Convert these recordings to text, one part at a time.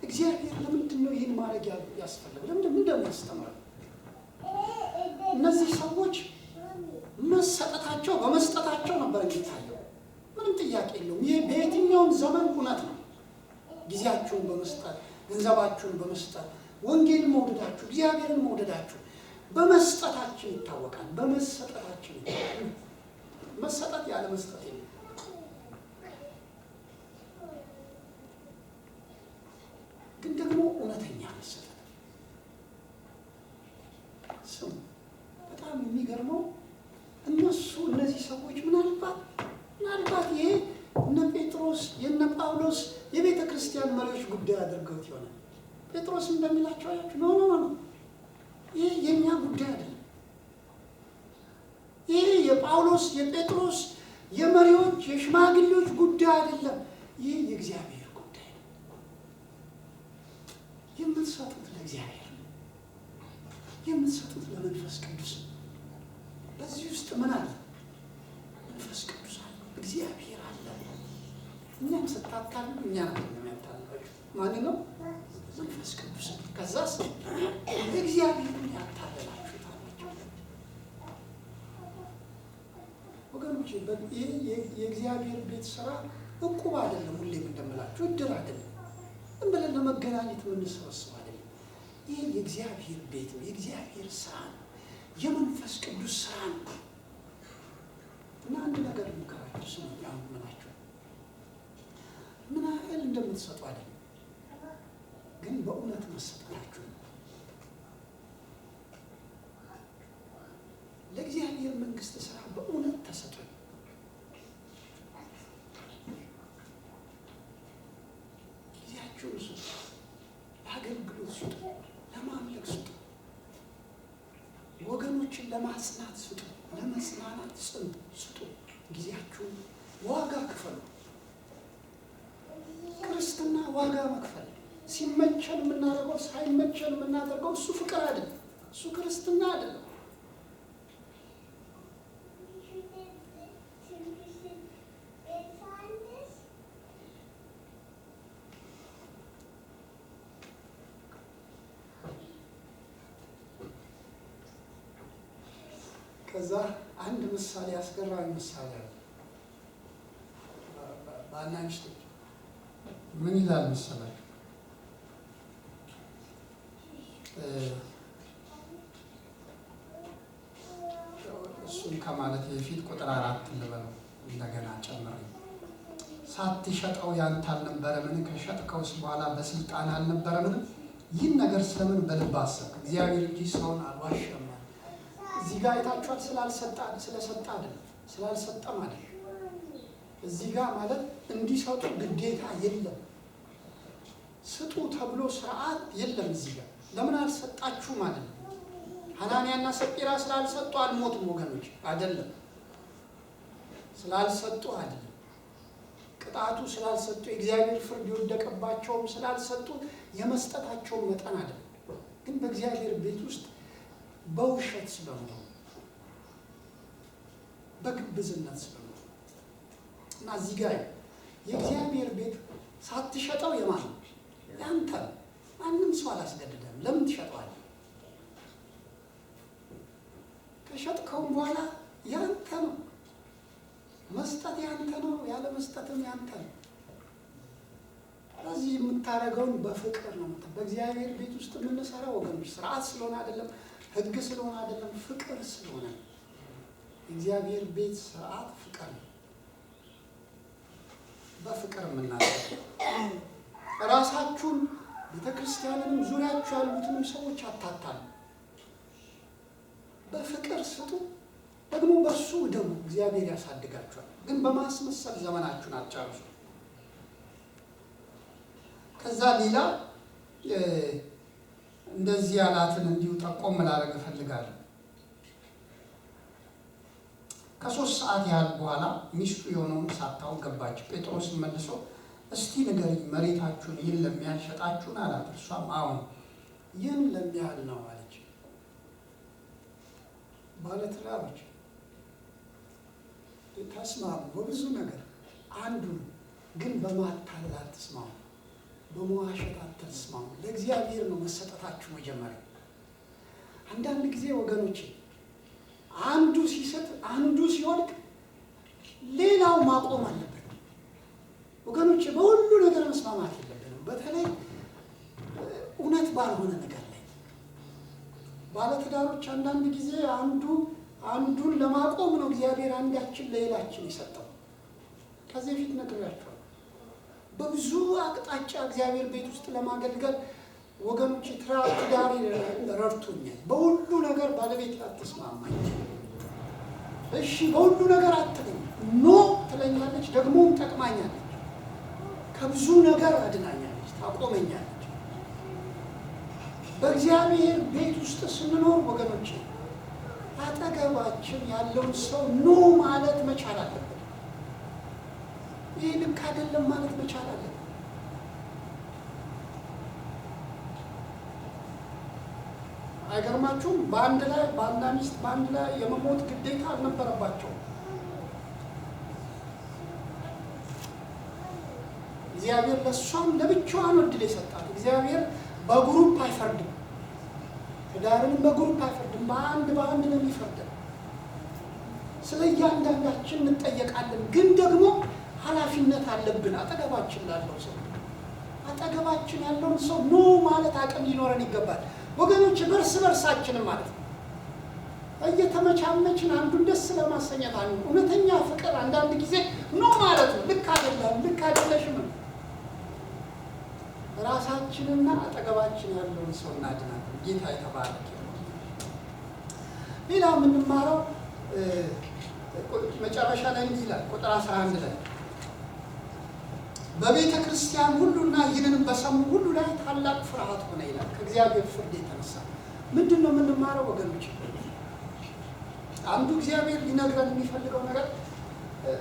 እግዚአብሔር ለምንድን ነው ይህን ማድረግ ያስፈለገው? ለምንድን ነው እንደሚያስተምረው? እነዚህ ሰዎች መሰጠታቸው በመስጠታቸው ነበር የሚታየው። ምንም ጥያቄ የለውም። ይህ በየትኛውም ዘመን እውነት ነው። ጊዜያችሁን በመስጠት፣ ገንዘባችሁን በመስጠት፣ ወንጌል መውደዳችሁ፣ እግዚአብሔርን መውደዳችሁ በመስጠታችን ይታወቃል። በመሰጠታችን ይታወቃል። መሰጠት ያለ መስጠት የለም። ግን ደግሞ እውነተኛ መሰጠት። ስሙ፣ በጣም የሚገርመው እነዚህ ሰዎች ምናልባት ይሄ እነ ጴጥሮስ የነ ጳውሎስ የቤተ ክርስቲያን መሪዎች ጉዳይ አድርገውት ይሆናል። ጴጥሮስ እንደሚላቸው አያችሁ፣ no, no, no፣ ይሄ የእኛ ጉዳይ አይደለም። ይሄ የጳውሎስ፣ የጴጥሮስ፣ የመሪዎች፣ የሽማግሌዎች ጉዳይ አይደለም። ይህ የእግዚአብሔር ጉዳይ ነው። የምትሰጡት ለእግዚአብሔር ነው። የምትሰጡት ለመንፈስ ቅዱስ ነው። በዚህ ውስጥ ምን አለ? መንፈስ ቅዱስ አለ፣ እግዚአብሔር አለ። እኛም ስታታልሉ እኛን አይደለም ያታልላችሁ፣ ማን ነው? መንፈስ ቅዱስ። ከዛስ እግዚአብሔርን ያታለላችሁት አላቸው። ወገኖች፣ ይህ የእግዚአብሔር ቤት ስራ እቁብ አይደለም። ሁሌም እንደምላችሁ እድር አይደለም። ዝም ብለን ለመገናኘት የምንሰበስብ አይደለም። ይህ የእግዚአብሔር ቤት ነው። የእግዚአብሔር ስራ ነው። የመንፈስ ቅዱስ ስራ ነው። እና አንድ ነገር ልምከራችሁ፣ ስሙ። አሁን ምላችሁ ምን ያህል እንደምትሰጡ አይደለም፣ ግን በእውነት መሰጠታችሁ ነው። ለእግዚአብሔር መንግስት ስራ በእውነት ተሰጡ። ጊዜያችሁን ስጡ፣ ለአገልግሎት ስጡ፣ ለማምለክ ስጡ፣ ወገኖችን ለማጽናት ስጡ፣ ለመጽናናት ጽኑ ስጡ። ጊዜያችሁን ዋጋ ክፈሉ። ክርስትና ዋጋ መክፈል፣ ሲመቸን የምናደርገው ሳይመቸን የምናደርገው እሱ ፍቅር አይደለም፣ እሱ ክርስትና አይደለም። ከዛ አንድ ምሳሌ፣ አስገራሚ ምሳሌ አለ። ባልና ሚስቶች ምን ይላል መሰላችሁ? እሱን ከማለት በፊት ቁጥር 4 ልበለው እንደገና ጨምሬ። ሳትሸጠው ያንተ አልነበረምን? ከሸጥከውስ በኋላ በስልጣን አልነበረምን? ይህን ነገር ስለምን በልብህ አሰብክ? እግዚአብሔር እንጂ ሰውን አልዋሸም። እዚህ ጋር አይታችኋል። ስላልሰጠ ስለሰጠ አይደለም፣ ስላልሰጠም አይደለም። እዚህ ጋር ማለት እንዲሰጡ ግዴታ የለም። ስጡ ተብሎ ስርዓት የለም። እዚህ ጋር ለምን አልሰጣችሁም አይደለም። ሐናንያና ሰጲራ ስላልሰጡ አልሞቱም ወገኖች፣ አይደለም። ስላልሰጡ አይደለም። ቅጣቱ ስላልሰጡ፣ የእግዚአብሔር ፍርድ የወደቀባቸውም ስላልሰጡ የመስጠታቸውን መጠን አይደለም። ግን በእግዚአብሔር ቤት ውስጥ በውሸት ስለኖሩ፣ በግብዝነት ስለኖሩ እና እዚህ ጋር የእግዚአብሔር ቤት ሳትሸጠው የማን ነው? ያንተ ነው። ማንም ሰው አላስገድደም። ለምን ትሸጠዋለህ? ከሸጥከውም በኋላ ያንተ ነው። መስጠት ያንተ ነው፣ ያለ መስጠትም ያንተ ነው። ስለዚህ የምታደርገውን በፍቅር ነው። በእግዚአብሔር ቤት ውስጥ የምንሰራው ወገኖች ስርዓት ስለሆነ አይደለም፣ ሕግ ስለሆነ አይደለም፣ ፍቅር ስለሆነ ነው። የእግዚአብሔር ቤት ስርዓት ፍቅር ነው። በፍቅር የምናደርገው ራሳችሁን፣ ቤተክርስቲያንንም ዙሪያችሁ ያሉትንም ሰዎች አታታሉ። በፍቅር ስጡ፣ ደግሞ በሱ ደግሞ እግዚአብሔር ያሳድጋችኋል። ግን በማስመሰል ዘመናችሁን አትጨርሱ። ከዛ ሌላ እንደዚህ ያላትን እንዲሁ ጠቆም ላደርግ እፈልጋለሁ። ከ3 ሰዓት ያህል በኋላ ሚስቱ የሆነውን ሳታውቅ ገባች። ጴጥሮስ መልሶ እስቲ ንገሪኝ፣ መሬታችሁን ይህን ለሚያህል ሸጣችሁን አላት። እርሷም አዎን ይህን ለሚያህል ነው አለች። ባለትዳሮች ተስማሙ በብዙ ነገር፣ አንዱ ግን በማታለል አትስማሙ። በመዋሸት አትስማሙ። ለእግዚአብሔር ነው መሰጠታችሁ መጀመሪያ። አንዳንድ ጊዜ ወገኖቼ አንዱ ሲሰጥ አንዱ ሲወድቅ ሌላው ማቆም አለበት። ወገኖቼ በሁሉ ነገር መስማማት የለብንም። በተለይ እውነት ባልሆነ ነገር ላይ ባለትዳሮች አንዳንድ ጊዜ አንዱ አንዱን ለማቆም ነው እግዚአብሔር አንዳችን ለሌላችን የሰጠው። ከዚህ በፊት ነግሬያችኋለሁ። በብዙ አቅጣጫ እግዚአብሔር ቤት ውስጥ ለማገልገል ወገኖች ትዳሬ ረድቶኛል። በሁሉ ነገር ባለቤት አትስማማኝ። እሺ በሁሉ ነገር አትለኝ፣ no ትለኛለች፣ ደግሞም ጠቅማኛለች። ከብዙ ነገር አድናኛለች፣ ታቆመኛለች። በእግዚአብሔር ቤት ውስጥ ስንኖር ወገኖች አጠገባችን ያለውን ሰው no ማለት መቻል አለብን። ይህ ልክ አይደለም ማለት መቻል አለብን። አይገርማችሁም? በአንድ ላይ ባልና ሚስት በአንድ ላይ የመሞት ግዴታ አልነበረባቸውም። እግዚአብሔር ለእሷም ለብቻዋ ነው እድል የሰጣት። እግዚአብሔር በ group አይፈርድም። ትዳርንም በ group አይፈርድም። በአንድ በአንድ ነው የሚፈርደው። ስለ እያንዳንዳችን እንጠየቃለን፣ ግን ደግሞ ኃላፊነት አለብን። አጠገባችን ላለው ሰው አጠገባችን ያለውን ሰው no ማለት አቅም ሊኖረን ይገባል ወገኖች፣ በእርስ በርሳችንም ማለት ነው። እየተመቻመችን አንዱን ደስ ለማሰኘት አንዱ እውነተኛ ፍቅር አንዳንድ ጊዜ no ማለት ነው። ልክ አይደለም፣ ልክ አይደለሽም ነው። ራሳችንና አጠገባችን ያለውን ሰው እናድናለን። ጌታ የተባረከ ይሁን። ሌላ የምንማረው መጨረሻ ላይ እንዲህ ይላል፣ ቁጥር 11 ላይ በቤተ ክርስቲያን ሁሉና ይህንንም በሰሙ ሁሉ ላይ ታላቅ ፍርሃት ሆነ ይላል። ከእግዚአብሔር ፍርድ የተነሳ ምንድን ነው የምንማረው ወገኖች? አንዱ እግዚአብሔር ሊነግረን የሚፈልገው ነገር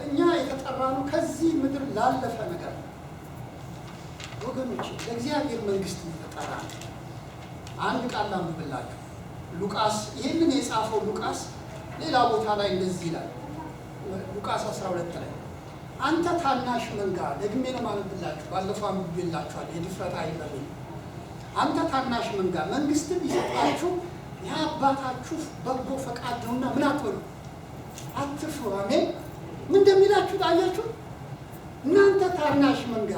እኛ የተጠራነው ከዚህ ምድር ላለፈ ነገር ነው ወገኖች፣ ለእግዚአብሔር መንግስት የተጠራ ነው። አንድ ቃል ላንብብላችሁ። ሉቃስ ይህንን የጻፈው ሉቃስ ሌላ ቦታ ላይ እንደዚህ ይላል። ሉቃስ 12 ላይ አንተ ታናሽ መንጋ፣ ደግሜ ነው የማነብላችሁ፣ ባለፈው አንብቤላችኋለሁ። የድፍረት ኃይል በሚል አንተ ታናሽ መንጋ መንግስትን ሊሰጣችሁ የአባታችሁ በጎ ፈቃድ ነውና ምን አትበሉ፣ አትፍሩ። አሜን። ምን እንደሚላችሁ ታያችሁ። እናንተ ታናሽ መንጋ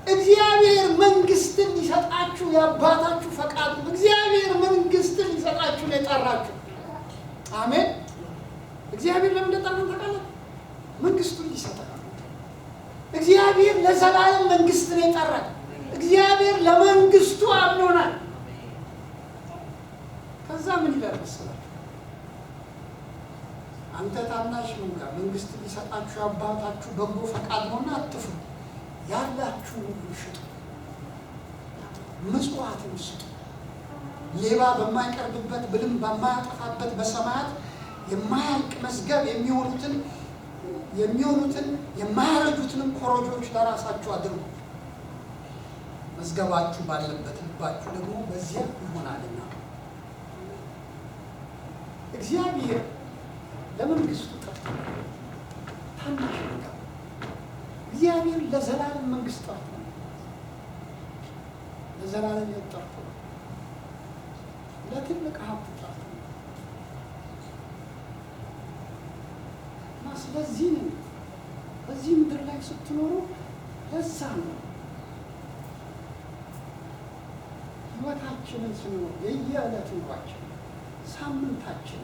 እግዚአብሔር መንግስትን ሊሰጣችሁ የአባታችሁ ፈቃድ ነው። እግዚአብሔር መንግስትን ሊሰጣችሁ ነው የጠራችሁ። አሜን። እግዚአብሔር ለምን እንደጠራን ታውቃለህ? መንግስቱን ሊሰጠን። እግዚአብሔር ለዘላለም መንግስት ነው የጠራን። እግዚአብሔር ለመንግስቱ አምኖናል። ከዛ ምን ይላል መሰላችሁ? አንተ ታናሽ መንጋ መንግስት ሊሰጣችሁ የአባታችሁ በጎ ፈቃድ ነውና አትፍሩ። ያላችሁን ሁሉ ሽጡ፣ ምጽዋትም ስጡ። ሌባ በማይቀርብበት ብልም በማያጠፋበት በሰማያት የማያልቅ መዝገብ የሚሆኑትን የማያረጁትንም ኮረጆች ለራሳችሁ አድርጉ። መዝገባችሁ ባለበት ልባችሁ ደግሞ በዚያ ይሆናልና። እግዚአብሔር ለመንግስቱ ጠርቶ ታናሽ መንጋ እግዚአብሔር ለዘላለም መንግስት ጠርቶ ለዘላለም ሕይወት ጠርቶ ለትልቅ ሀብት ጠርቶ እና ስለዚህ ነው በዚህ ምድር ላይ ስትኖሩ ለዛ ነው ህይወታችንን ስንኖር የየዕለት ኑሯችን ሳምንታችን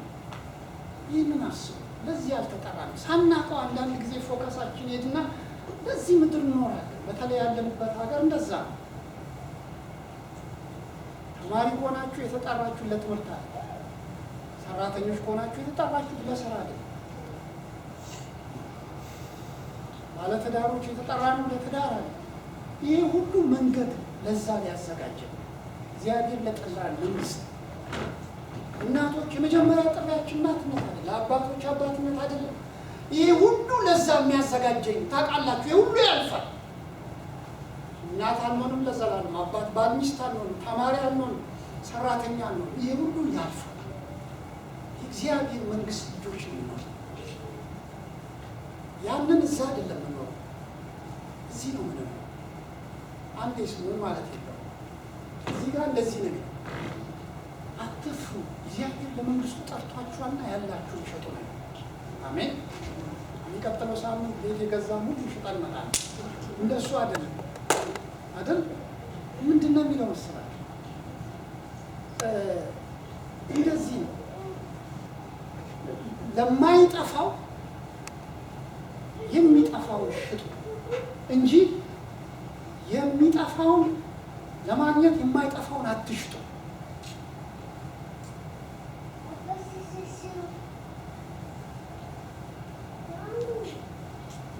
ይህንን አስቡ። ለዚህ ያልተጠራንም ሳናውቀው አንዳንድ ጊዜ focus ኣችን ሄድና ለዚህ ምድር እንኖራለን። በተለይ ያለንበት ሀገር እንደዛ ነው። ተማሪ ከሆናችሁ የተጠራችሁ ለትምህርት አለ። ሰራተኞች ከሆናችሁ የተጠራችሁ ለስራ አለ። ባለትዳሮች የተጠራነው ለትዳር አለ። ይህ ሁሉ መንገድ ለዛ ሊያዘጋጀን እግዚአብሔር ለጠራን መንግስት። እናቶች የመጀመሪያ ጥሪያችን እናትነት አይደለም፣ ለአባቶች አባትነት አይደለም። ይህ ሁሉ ለዛ የሚያዘጋጀኝ ታውቃላችሁ። ይህ ሁሉ ያልፋል። እናት አንሆንም ለዘላለም፣ አባት ባል ሚስት አንሆንም፣ ተማሪ አንሆንም፣ ሰራተኛ አንሆንም። ይህ ሁሉ ያልፋል። የእግዚአብሔር መንግስት ልጆች ነው። ያንን እዛ አይደለም የምኖረው፣ እዚህ ነው የምንኖረው። አንዴ ስሙን ማለት የለውም። እዚህ ጋር እንደዚህ ነው የሚለው፣ አትፍሩ፣ እግዚአብሔር ለመንግስቱ ጠርቷችኋልና ያላችሁን ሸጡ ነው። አሜን። የሚቀጥለው ሳምንት ቤት የገዛ ሙሉ ሽጠን እመጣለሁ። እንደሱ አይደለም አይደል? ምንድን ነው የሚለው መሰላችሁ? እንደዚህ ነው፣ ለማይጠፋው የሚጠፋውን ሽጡ እንጂ የሚጠፋውን ለማግኘት የማይጠፋውን አትሽጡ።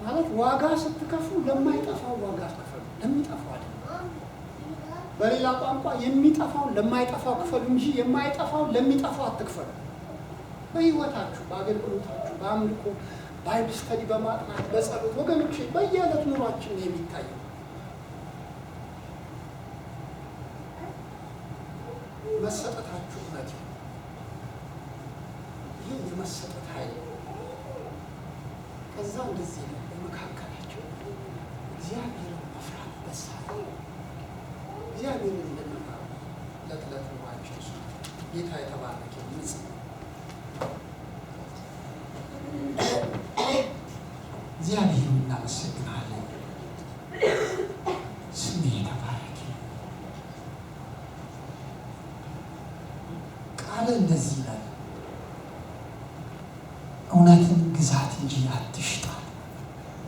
ማለት ዋጋ ስትከፍሉ ለማይጠፋው ዋጋ ክፈሉ፣ ለሚጠፋው አይደለም። በሌላ ቋንቋ የሚጠፋውን ለማይጠፋው ክፈሉ እንጂ የማይጠፋውን ለሚጠፋው አትክፈሉ። በህይወታችሁ፣ በአገልግሎታችሁ፣ በአምልኮ፣ Bible study በማጥናት፣ በጸሎት፣ ወገኖቼ፣ በየዕለት ኑሯችን ነው የሚታየው። መሰጠታችሁ እውነት ነው። ይህ የመሰጠት ኃይል ነው። ከዛ እንደዚህ ነው፣ በመካከላቸው እግዚአብሔርን መፍራት በዛ። እግዚአብሔርን እንድንፈራ ዕለት ዕለት ኑሯችን እሱ ነው። ጌታ የተባረከ ይሁን። እግዚአብሔርን እናመሰግናለን። ስምህ የተባረከ ይሁን። ቃልህ እንደዚህ ይላል፣ እውነትን ግዛት እንጂ አትሽጥ።